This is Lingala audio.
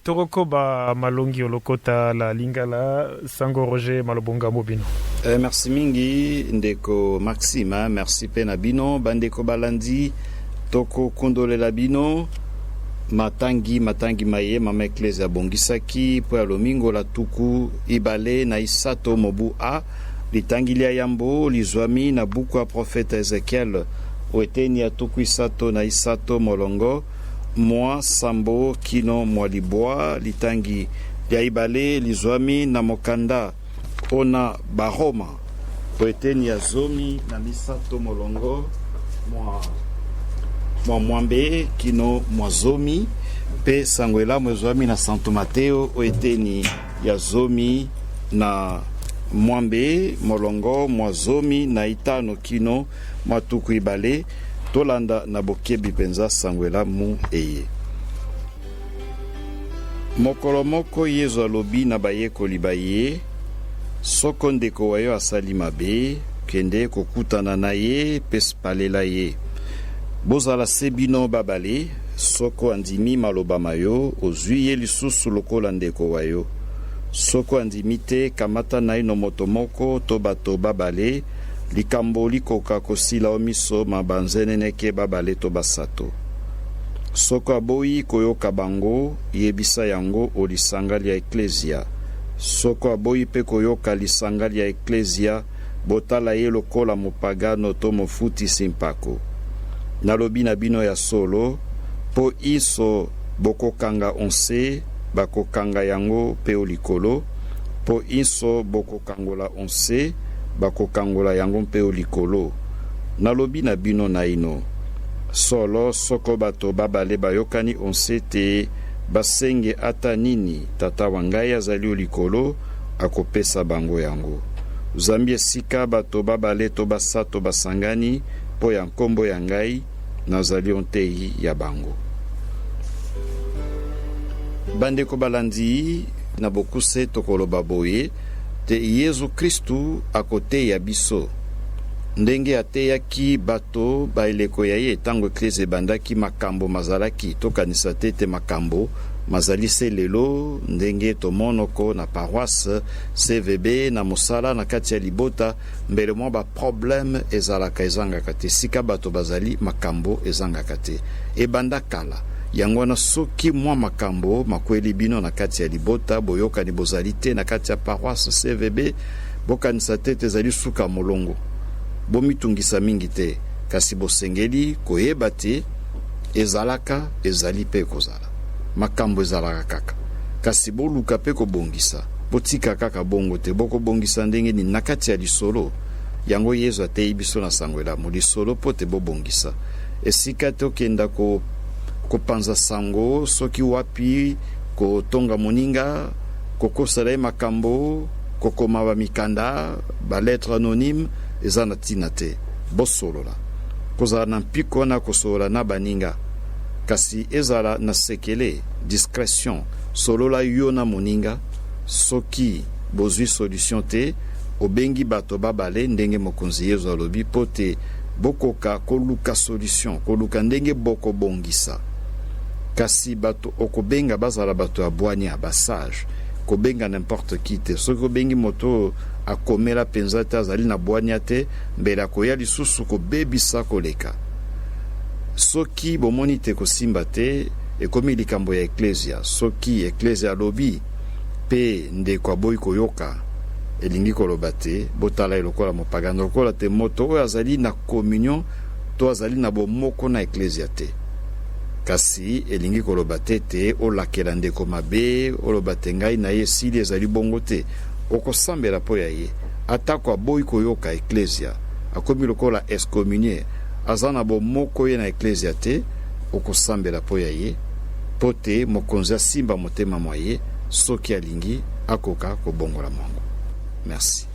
Tokokoba malongi olokota la lingala sango Roger Malobonga Mobino. Merci mingi ndeko Maxime, merci pe na bino bandeko balandi. Tokokundolela bino matangi matangi maye mama Eklezia abongisaki mpo ya lomingo la tuku ibale na isato mobu A. Litangi lya yambo lizwami na buku ya profeta Ezekiel o eteni ya 33 molongo mwa sambo kino mwa libwa. Litangi lya ibale lizwami na mokanda ona Baroma o eteni ya 13 molongo mwa mwambe kino mwa 10, mpe sango elamu ezwami na Santo Mateo o eteni ya 16 molongo mwa 15 kino mwa 20. Tolanda na bokebi mpenza sango elamu eye. Mokolo moko Yezu alobi na bayekoli ba ye, Soko ndeko wa yo asali mabe, kende kokutana na ye mpe spalela ye. Bozala se bino babale, soko andimi maloba ma yo, ozwi ye lisusu lokola ndeko wa yo. Soko andimi te, kamata naino moto moko to bato babale, likambo likoka kosila o miso ma banzeneneke babale to basato. Soko aboyi koyoka bango, yebisa yango o lisanga lya Eklezia. Soko aboyi mpe koyoka lisanga lya Eklezia, botala ye lokola mopagano to mofutisi mpako. Nalobi na bino ya solo, mpo inso bokokanga o nse, bakokanga yango mpe o likolo, mpo inso bokokangola o nse, bakokangola yango mpe o likolo. Nalobi na bino naino, solo, soko bato babale bayokani o nse te basenge ata nini, Tata wa ngai azali o likolo akopesa bango yango. Zambi esika bato babale to basato basangani mpo ya nkombo ya ngai, nazali o ntei ya bango. Bandeko balandi, na bokuse tokoloba boye te Yezu Kristu akoteya biso ndenge ateyaki bato ba eleko ya ye ntango Eklezia ebandaki. Makambo mazalaki, tokanisa te te makambo mazali se lelo ndenge tomonoko na paroisse, CVB, na mosala, na kati ya libota, mbele mwa ba problème ezalaka, ezangaka te. Esika bato bazali, makambo ezangaka te. Ebanda kala. Yango wana soki mwa makambo makweli bino na kati ya libota, boyokani bozali te na kati ya paroisse, CVB, bokanisa te ete ezali suka molongo. Bomitungisa mingi te, kasi bosengeli koyeba te ezalaka, ezali mpe ekozala. Makambo ezalaka kaka. Kasi boluka mpe kobongisa. Botika kaka bongo te. Bokobongisa ndenge nini? Na kati ya lisolo. Yango Yezu ateyi biso na Sango Elamu, lisolo mpo te bobongisa. Esika te okenda ko kopanza sango soki wapi, kotonga moninga, kokosela ye makambo, kokoma ba mikanda, ba lettres anonymes, eza na tina te. Bosolola. Kozala na mpiko na kosolola na baninga. Kasi ezala na sekele, discretion. Solola yo na moninga, soki bozwi solution te, obengi bato babale ndenge Mokonzi Yezu alobi mpo te bokoka koluka solution, koluka ndenge bokobongisa. Kasi bato okobenga bazala bato ya bwania, ba sage. Kobenga n'importe qui te. Soki obengi moto oyo akomela penza te, azali na bwania te, mbele akoya lisusu kobebisa koleka. Soki bomoni te kosimba te, ekomi likambo ya Eklezia. Soki Eklezia alobi pe ndeko aboyi koyoka, elingi koloba te botala ye lokola mopagano, lokola te moto oyo azali na communion to azali na bomoko na Eklezia te. Kasi elingi koloba te ete olakela ndeko mabe, oloba te ngai na ye esili, ezali bongo te. Okosambela mpo ya ye, atako aboyi koyoka Eklezia, akomi lokola excommunie, aza na bomoko ye na Eklezia te, okosambela mpo ya ye, mpo te Mokonzi asimba motema mwa ye, soki alingi, akoka kobongola mwango. Merci.